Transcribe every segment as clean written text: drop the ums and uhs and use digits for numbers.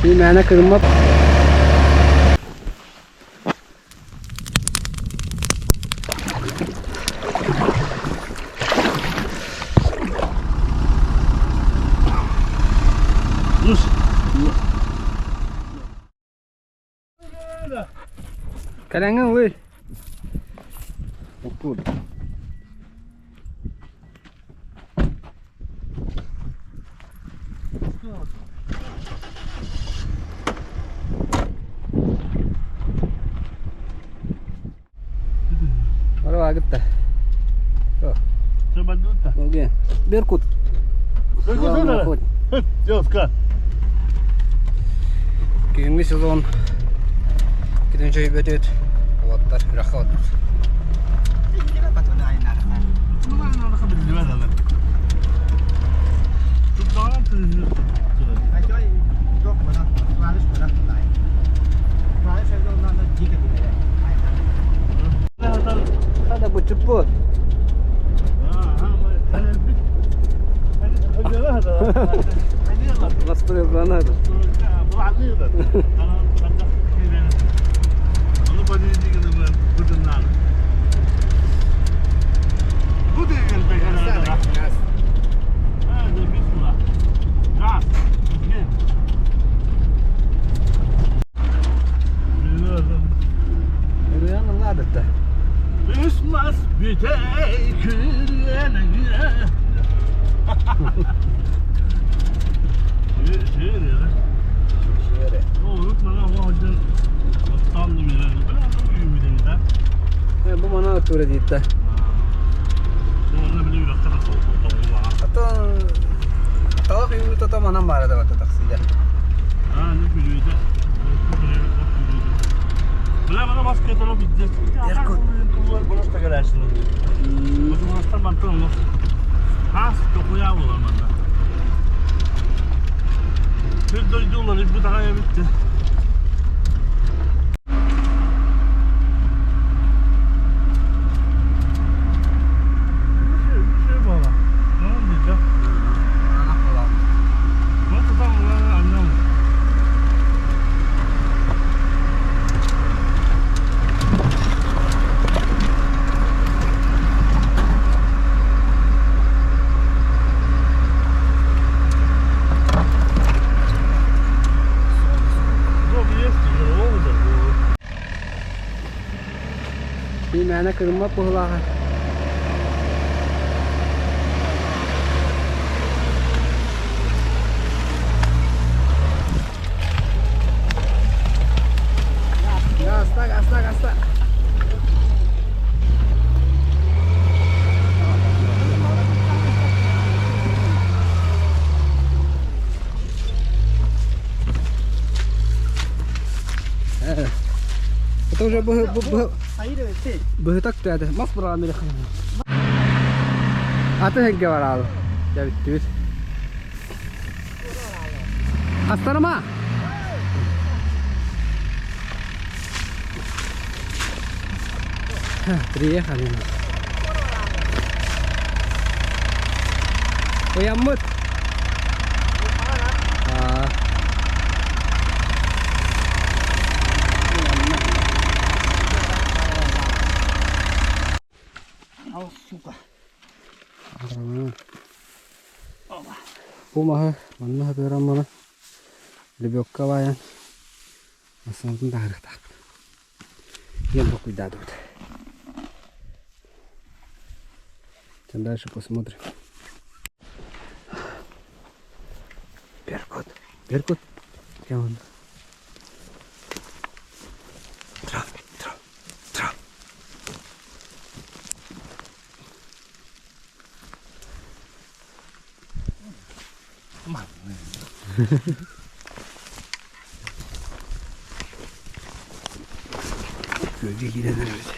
Мээнэ кырыммат. Кэлэҥҥин ылый. Откуда? Барабагытта. Беркут. Күһүҥҥү сезон китин чөйбөтүт уоттар үрэххэ отут. Hadi bu çıpı. Настроение Бу манан тура дийтэ. Атын талах үүммүт ото манан баара да бата тахсыйда. Мээнэ кырыммат быһыылааҕа. Гаста, гаста, гаста. Это уже быһытак тээде. Мас быраҕан бери Аты хэгге бараалы. Дьэ бүттүбүт. Астарыма! Приехали. Уяммыт. Сука. Бу маһы манна хатыыран маны лебедка баайан массыынатын таһаарыахтаахпыт. Диэн толкуйдаатыбыт. Дальше посмотрим. Беркут. Беркут. Где он? Трав, трав, трав. Күөлгэ киирэн эрэбит.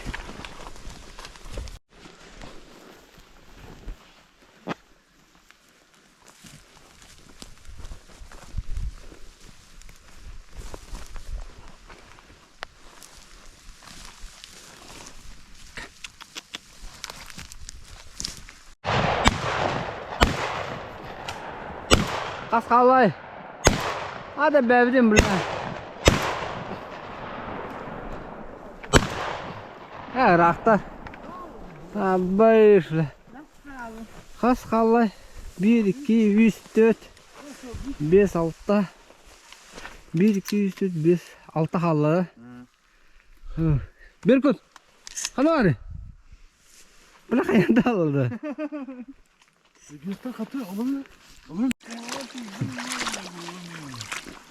Хас хааллай? Ада бэбитин бля. Э, ыраахтар. Абай Хас хааллай? Биир, икки, үс, төрт, биэс, алта. Биир, икки, үс, төрт, биэс, алта хаалла. Беркут, хана бары? Бля хайанда алды.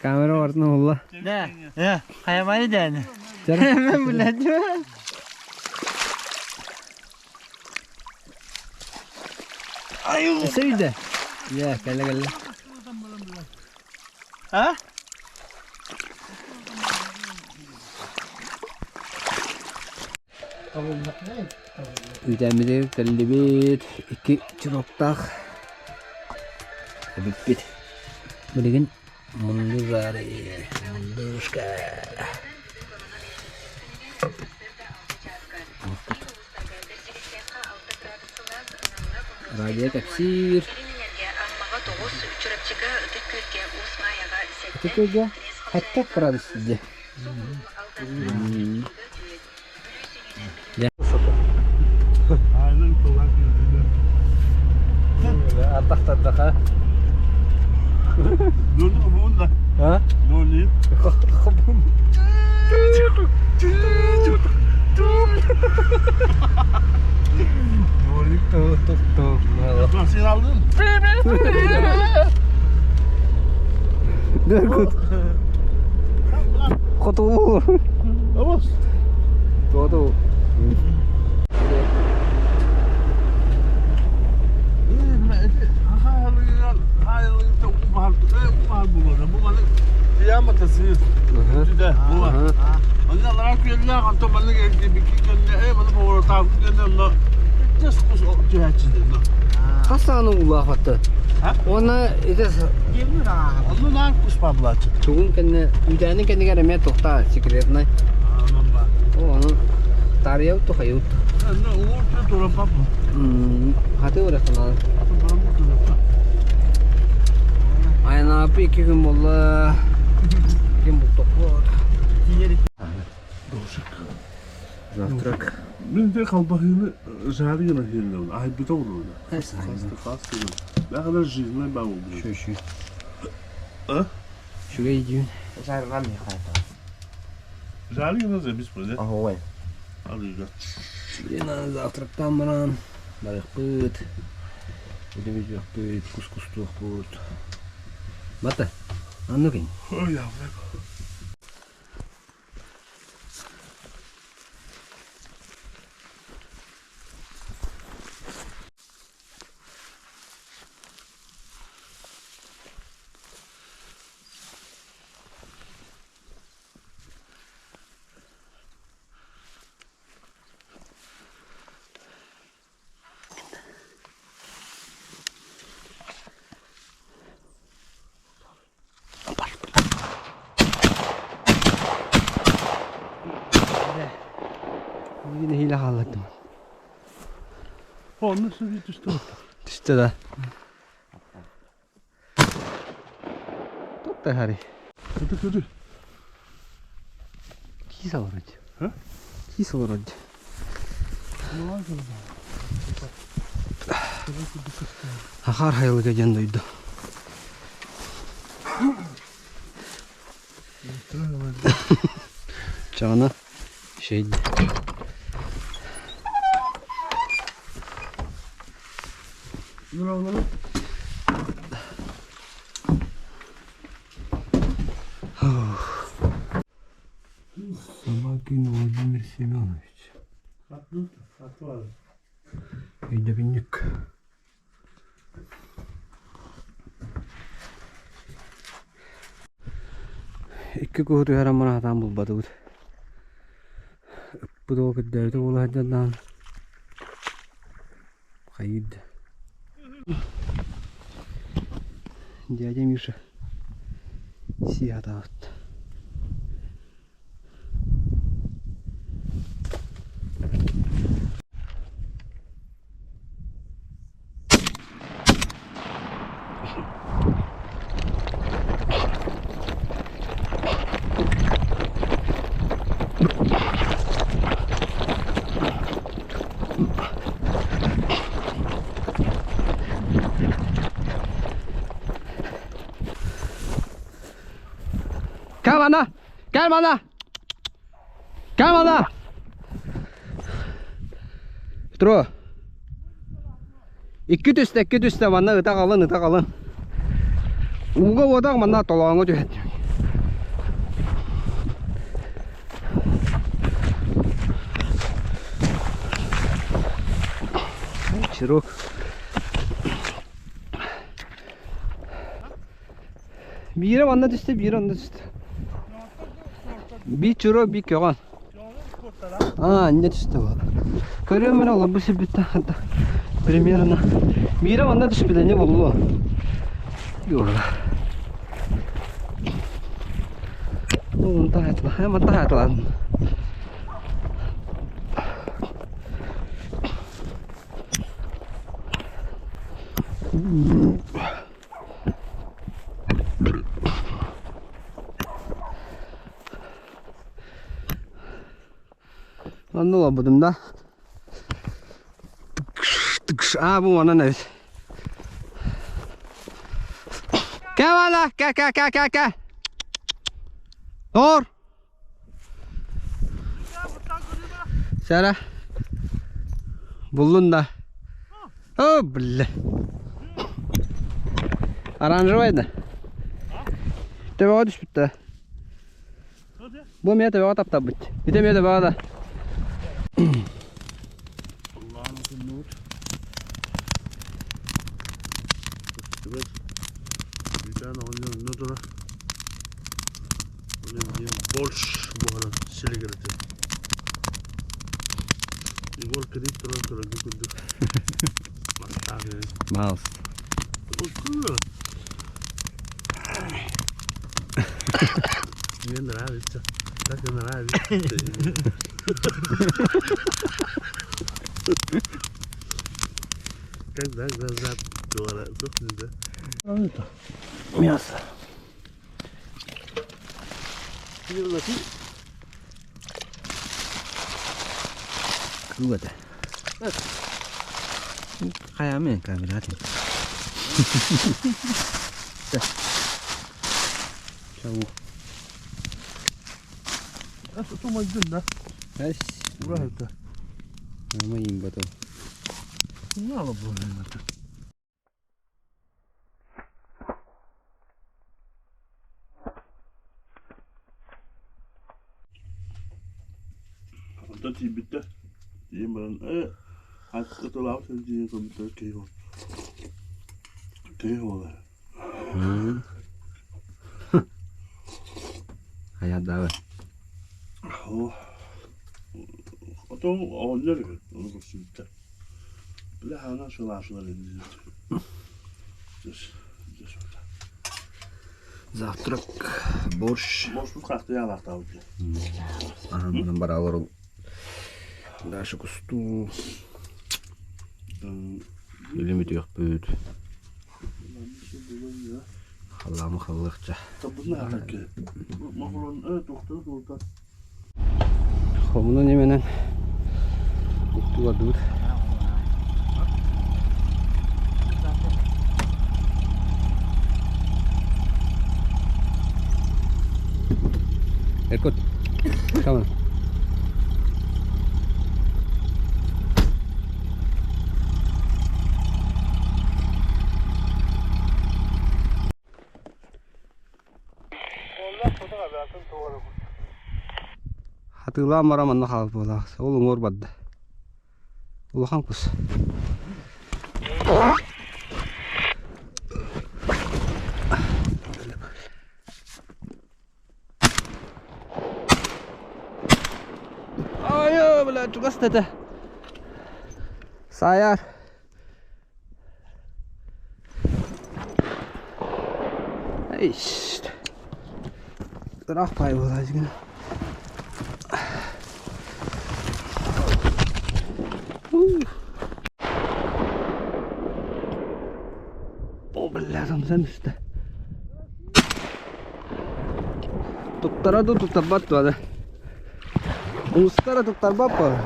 Камера ортына улла. Да, хайамай дәні. Мен біләдім. Севилде. Я, кэллэ кэллэ. А? Үүтээммитигэр кэллибит, икки чуроктаах эбиппит. Билигин мунду жари, мундушка. Радио кэпсиир. Ытык Күөлгэ сэттэ градус дии. Ардахтардаха. А? Sen aldın. Беркут. Хотугу. Vamos. Туоту. Хас саҕана улаахатта. Уонна ити тугун кэннэ үүтээнин кэннигэр эмиэ туохтаа секретнай. О, ону таарыйабыт тухайыбыт. Хаты урэхханаан. Айанаапы икки күн буолла. Ким бултоппут. Завтрак. Мин де халбаһыыны жарина хиэллэбин аһайбыта олордо. Хаста хаста. Бэҕэлэр жизнай баа буолбут. Шү шү. А? Үчүгэй дьүүн. Жарган михайта. Жарина за бис буде. Ой. Алыга. Блин, завтрактан баран барыахпыт. Үлэбит кус-кустуохпут. Бата, анну кин. Ой, явлек. Билигин нэһиилэ хааллардым. Онно сүбү түстэ. Түстэ да. Тут Хари. Это көтү. Киис олорор. А? Киис олорор. Ахар хайылыга диэн дойду. Чаҕына şey Самакин Владимир Семенович. Өйдөбүнньүк. Икки куһу түһэрэн баран сатаан булбатыбыт. Ыппыт уол көрдөөбүтэ буола сылдьан даҕаны хайыыр да. Дядя Миша сии сатаабыт. Кэл манна! Кэл манна! Кэл манна! Петро. Икки түстэ, икки түстэ, манна ыта қалын, ыта қалын. Ууга уотах манна толооҥҥо түһэт. Чирок. Биирэ манна түстэ, биирэ онно түстэ. Биир чуро, биир көҕөн. Аа, инньэ түстэ буолла. Көрүөм эрэ олорбут сирбиттэн ханта примерно. Биирэ манна түспүтэ не буллу. Юрла. Ну, онтон мантан хаатылаатын. Онно олорбутум да. Аа бу манан эбит. Кэ бала, кэ кэ кэ кэ кэ. Тор. Сара. Буллун да. О, бля. Оранжевый да. Төбөҕө түспүт да. Бу эмиэ төбөҕө таптарбыт. Ити эмиэ төбөҕө да. Бүтэн оҕонньор онно турар. Онон диэн борщ буһаран силигирэтэр. Егор кэлиит туран көрөргө курдук. Мастаах үһү. Маус. Мне нравится. Так и нравится. Когда глаза да? Мясо. Кыыл этэ. Хайаамын камератын. Чау. Да? Эс. Ама им потом. Мало было это. Онтон тиийбиттэр. Тиийэн баран ээ хатта тылаабыт сылдьыйан көрбүттэр киһи буол киһи буолар. Хайа Оо отон оҕонньор үһү ону көрсүбүттэр. Бile хаанан сылаасылар иннинэ. Завтрак, борщ. Борщпут хаахтыйаалаахтаабыт Аһаммынан бараалар Даша кустуу. Илим үтүөхпүт. Халлаамы халлыахча. Хомуну неменен уктуладыбыт. Эркут, come on. Хатыылаан баран манна хаалбыт буолаах. Ол уҥуор барда. Улахан кус. Ай, бля, чугас этэ. Саайар. Эй, ыраах баай буолааччы. О, бля, самсан түстэ. Туттара дуу, туттарбат дуо да? Умустара туттарбат буолар.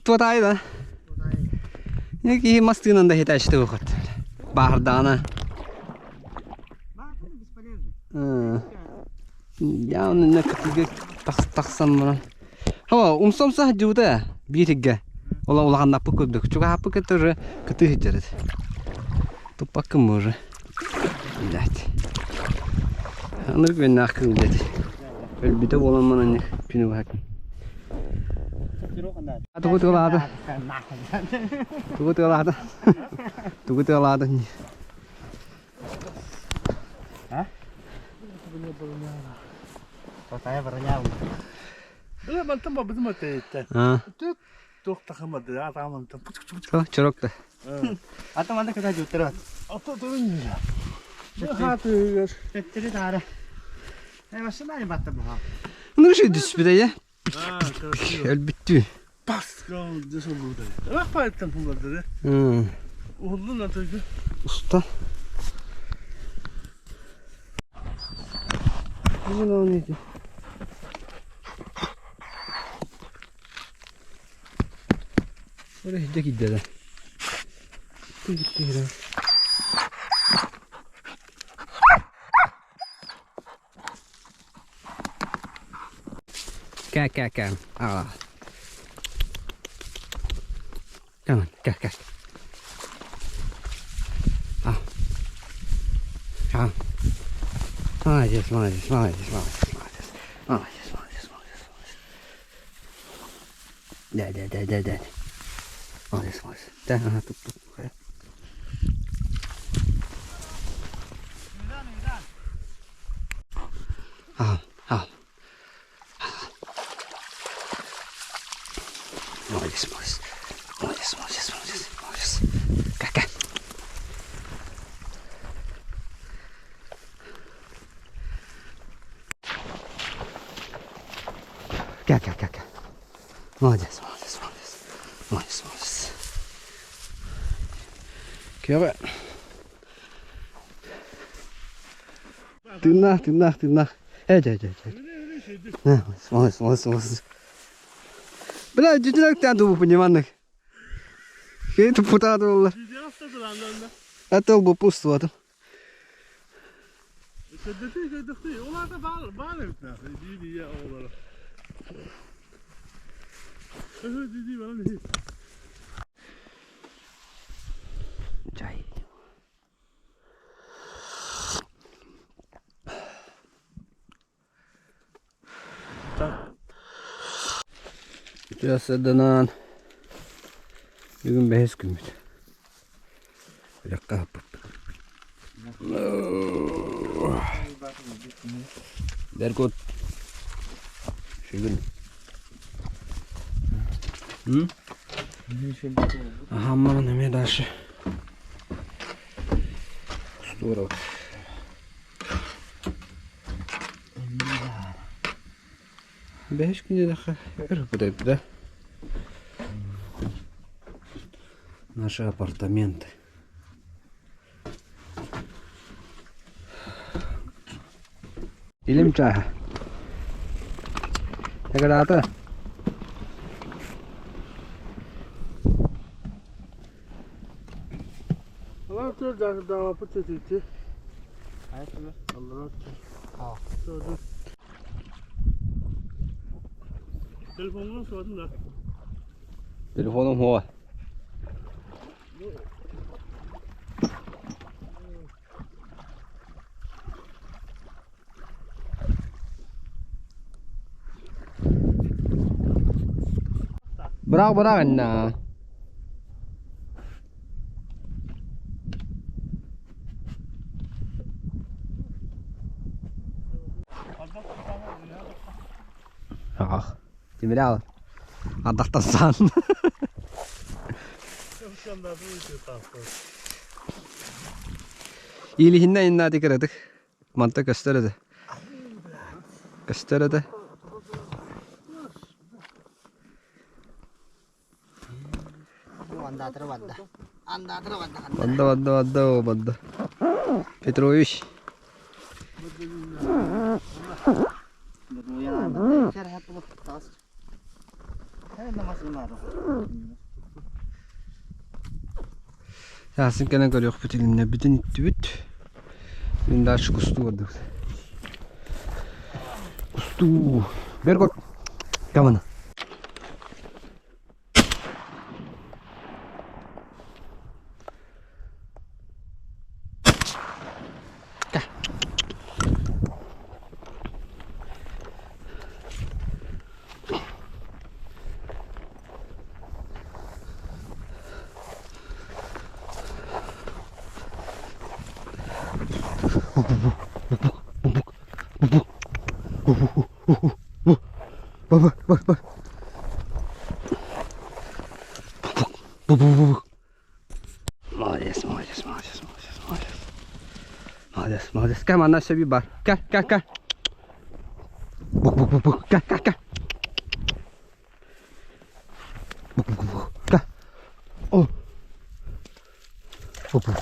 Туотаайы да. Киһи мас тыынан да хитээччи бухат. Баһардаана. Явно не кытыга тахсан баран. Хава, умсомса сылдьыбыта бииргэ. Ола улаханнаппыт курдук. Чугаһаппыт кытта уже кытыы сылдьар этэ. Туппаккын уже. Блядь. Анырык күннээх кыыл диэти. Өлбүтэ буолан манан күнү быһа. Тугу тыалаата? Тугу тыалаата? Тугу тыалаата? Мантан бабытым өтөйүттэн. Туох тахамады, атаамантан. Чорок да. Атаманда кыта жуттар. Ото турун. Хаатыгар. Төттөрү таары. Э машина батта буха. Ну что түспүтэ я? Өлбүттүү. Бас десолууда. Ах пайтан пулларды. Уһуллун атыгы. Usta. Bu ne neydi? Oraya gitti de. Gitti gitti. Gel gel gel. Al. Tamam gel gel. Al. Al. Молодец, молодец, молодец, молодец, молодец. Молодец, молодец, молодец, молодец. Да, да, да, да, да. Молодец, молодец. Да, ага, тут, тут. Al, al. Молодец, молодец. Молодец, молодец, молодец, молодец. Gel, gel. Gel, gel, gel, gel. Молодец, молодец, молодец. Молодец, молодец. Кева. Тынах, тынах, тынах. Эй, эй, эй, эй. Молодец, молодец, молодец, молодец. Бля, дюдюнак тан дубу пониманных. Это путадывала. Это был пусто. Чай. Сейчас Бүгүн бэһис күммүт. Үлэххэ хаппыппыт. Беркут. Шүгүн. Ага, мама, неме дальше. Здорово. Бэһис күнде даха өр да? Наши апартаменты. Илим чая. Эгерата. Telefonunu sordum da. Telefonum hoa. Браво, браво, на. Ах, Тимирял. Ардахтан. Илиһиннэ инна дикередик. Манта көстөрөдө. Көстөрөдө. Ванда, ванда, ванда, ванда. Петрович. Саасын кэлэн көрүөхпүт илимнэрбитин иттибит. Мин дальше кустуу бардыбыт. Кустуу. Бер көр. Камана. Бар, бар, бар. Молодец, молодец, молодец, молодец, молодец. Молодец, молодец. Кэл, манна өссө бар. Кэл, кэл, кэл. Бук, бук, бук, бук. Кэл, кэл, кэл. Бук, бук, бук. Кэл. О. Бук, бук.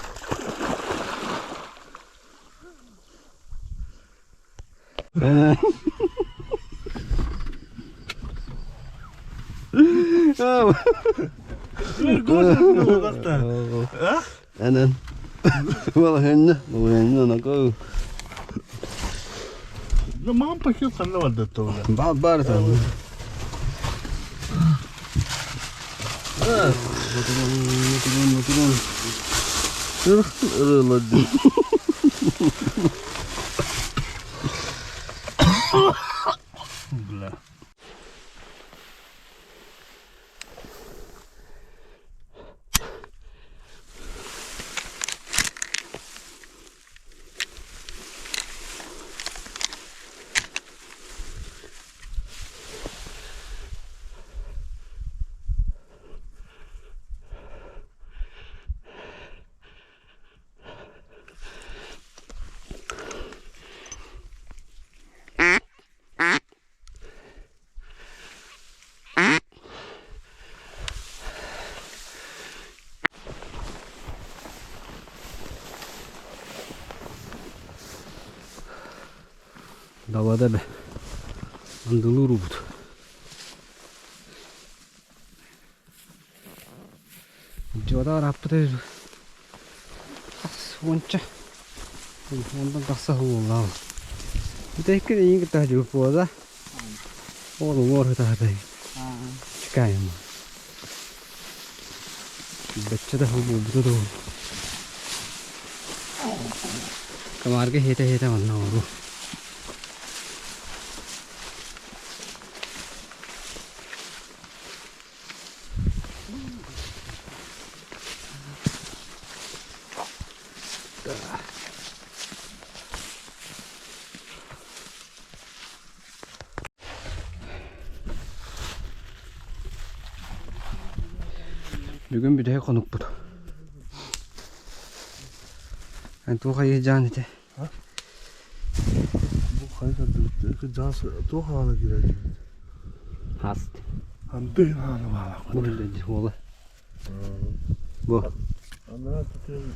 Энэн. Балаһыанньа, балаһыанньа нако. Мам пакет ханна барда тоҕо? Баар баар там. Отурун, отурун, Ырыладым. Бля. Далада бе. Андылы урубут. Дьуода араппыта уонча онтон тахса буоллаҕым. Бүтэһиккин эйигин кытта сылдьыбыт буола. Ол уҥуор сытаһатай. Чекаем. Бачча да буолбута дуу. Комарга хиэтэ-хиэтэ манна оҥоруу. Бүгүн бүтэһик хонукпут. Эн туох айыһдьаан ити? Бу хайа туох аана киирэр? Хаст. Андыын аана баалах. Бу уола. Бу. Анаа тутуун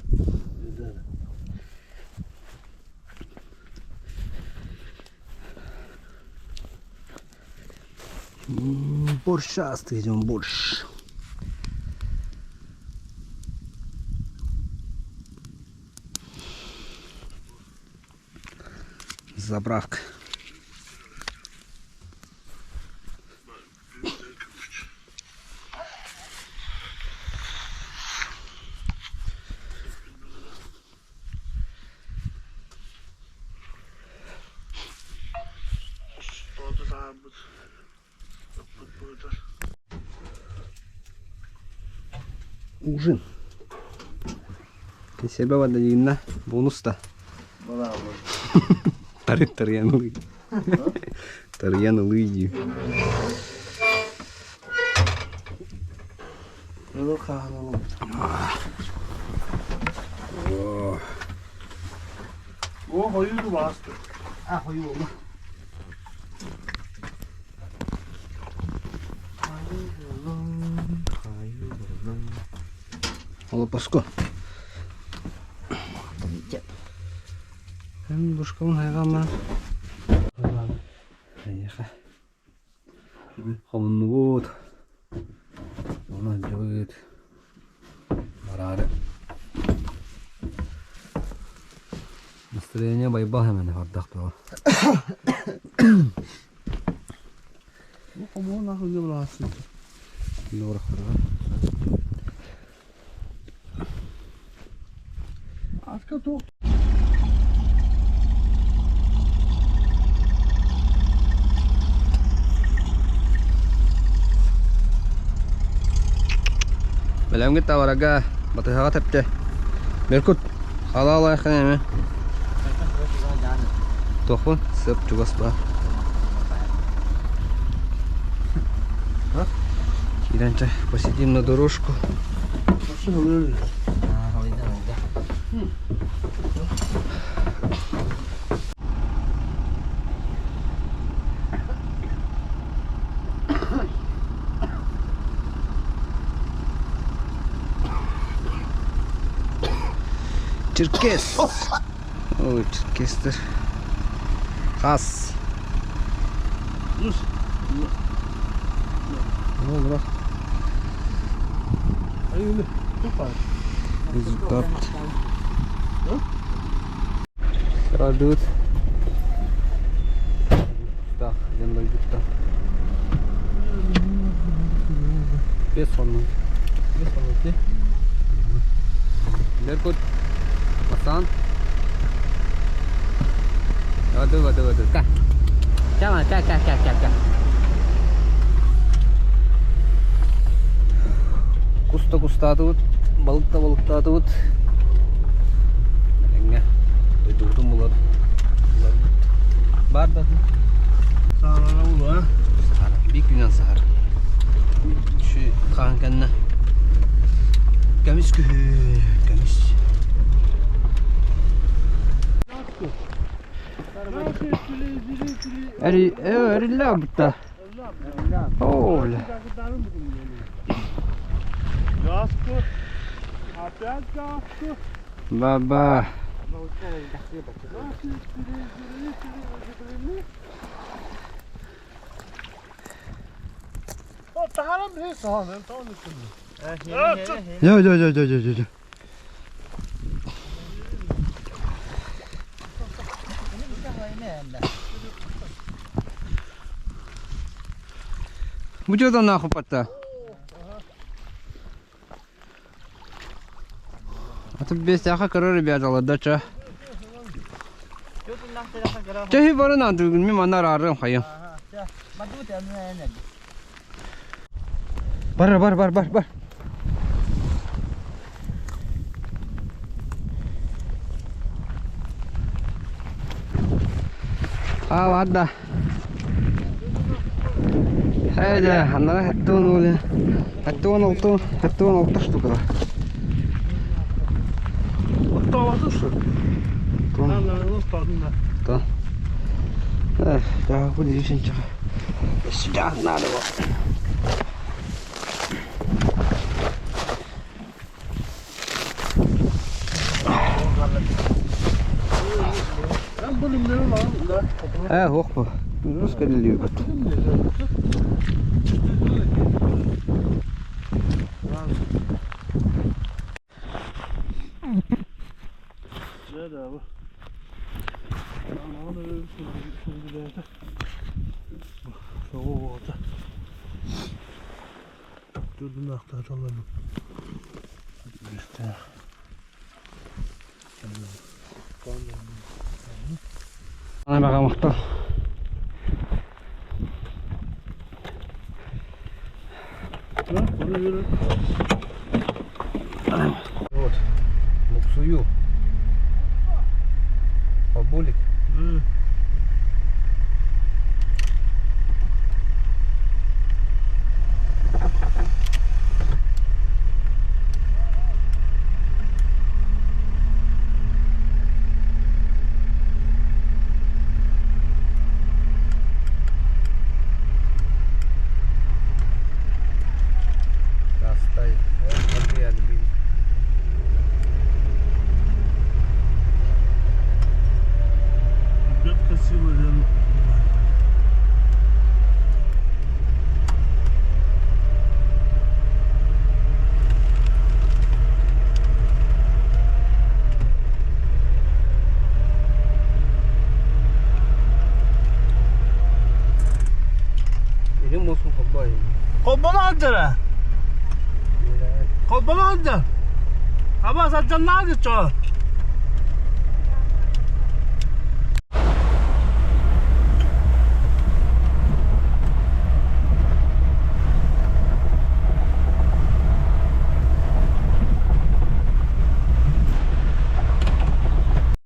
Борщ астыйдым борщ. Заправка. Ужин. Кэнсиэрбэ барда бонус да. Тарыйан ылыы. Тарыйан ылыы дии. О, хойуу баасты. А, хойуу oldu. Олопоско. Hem бушкалын хайҕаама. Эйиэхэ. Хомуннубут. Онон дьыбыт бараары. Настроение байбал эмэне бардах бөҕө. Бу хомуон ахылга былаассын. Аска туох Бэлэмҥит таварага батыһаҕа тэптэ. Беркут, халаалаахын эми. Туохпун? Сып чугас баар. Киирэн чэ, посидим на дорожку. Черкес. Ой, черкестер. Хас. Ну, Результат. Радует. Так, ден дойдутта. Бес оннун. Бес оннун. Беркут. Пацан. Воду, воду, воду. Ка. Чама, ка, ка, ка, ка, ка. Куста кустаатыбыт, балык да балыктаатыбыт. Эҥҥэ дойдубутун булар. Бар да. Саарара улу, а? Сахара. Биир күнэн сахар. Şu хаан кэннэ. Көмүс күһү, көмүс. Эри, эриллэ бутта. О, бля. Газку. Опять газку. Баба. Yo yo yo yo yo yo. Бу дьода нахуй патта. А тут без тяха коры ребята, да ча. Чэ бары на дүгүн ми манар арым хайым. Бар бар бар бар бар. А ладно. Хайда, анара хаттуун оля. Хаттуун олту, хаттуун олта штука. То. Эх, да, будет Сюда надо его. Ээ, суох бу. Русская любит. Ана махтал. Вот, буксую. Бабулик. Растай. Холбоно сылдьара. Холбоно сылдьар. Аба сылдьаннаах дьоччо.